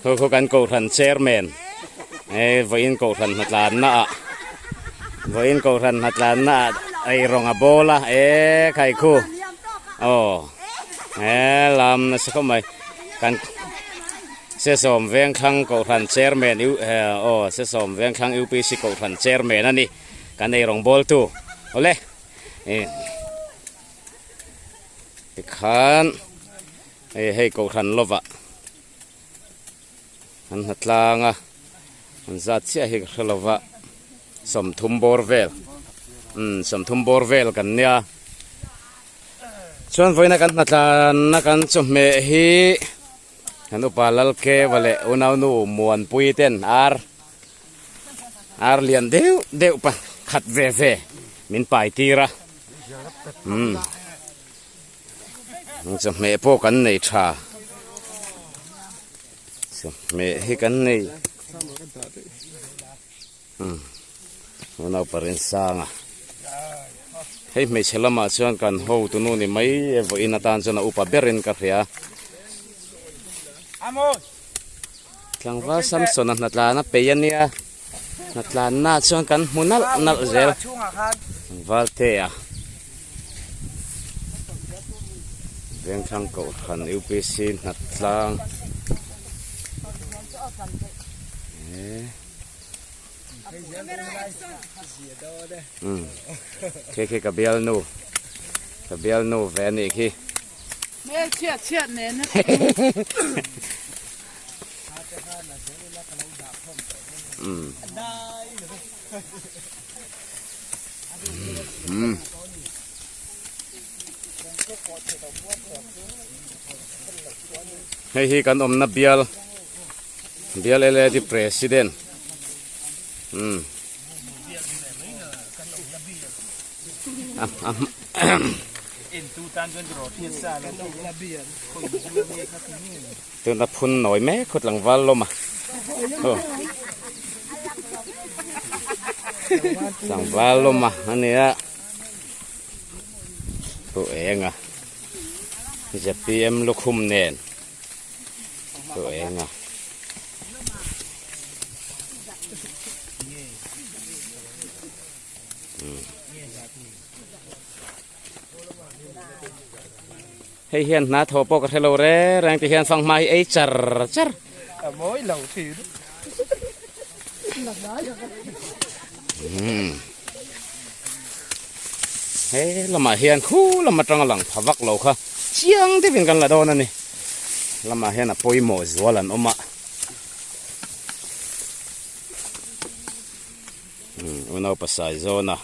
Khu khu kan kohhran chairman e vawiin kohhran hnatlanna ah vawiin kohhran hnatlanna ah ei rawng a bawl a e khai khu aw e lam nasa khawp mai kan Sesawm Vengthlang kohhran chairman U aw Sesawm Vengthlang UPC kohhran chairman a ni kan ei rawng bawltu awle e tikhan hei hei kohhran lovah an hna tlang a an zat chiah hi ka hre lova sawmthum bawr vel umm sawmthum bawr vel kan nia chuan vawiina kan hna tlanna kan chawhmeh hi kan upa Lalkeva leh unaunu Muanpui ten ar ar lian deuh deuh pakhat ve ve min pai tir a umm. Chawhmeh pawh kan nei tha chawhmeh hi kan nei umm naupang sanga hei hmeichhe lamah chuan kan hotu nu ni mai e vawiin atan chuan a upa berin ka hria tlangval Samson-a hnatlan a peih ania hnatlanna chuan kan hmu nalh nalh zel tlangval te a Vengthlang Kohhran UPC hnatlang umm khi khi ka bialnu ka bialnu ve a nih khi. Hmel chhiat chhiat nen a Hei hi kan awmna bial bial LAD president umm Tuna phun nawi mek khaw tlangval lawm a aw tlangval lawm a ania thu eng a zpm lukhum nen thu eng a. Hei hian hna thaw pawh ka hre lo reng reng ti hian fanghma hi ei char char. A mawi lo thin. He lamah hian khu lam atanga lang pha vak lo kha chiang deuhin kan la dawn a ni. Lamah hian a pawimawh zual an awm a. Unau pasai zawn a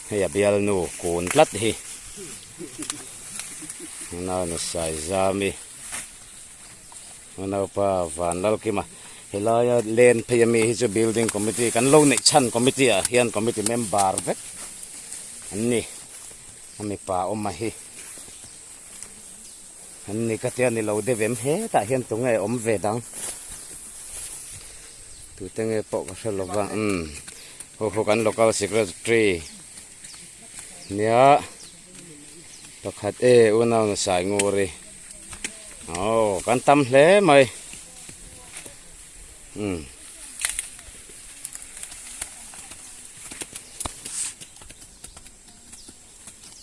hei a bialnu kun tlat hi unau nasai zami unaupa Vanlalkima helaia len phei ami hi chu building committee kan lo neih chhan committee ah hian committee member vek an ni a mipa awm a hi. An ni ka tia ni lo deuh em hetah hian tunge awm ve dang tute nge pawh ka hre lova umm ho ho kan local secretary nia pakhat e unau na sai ngur i aw kan tam hle mai umm.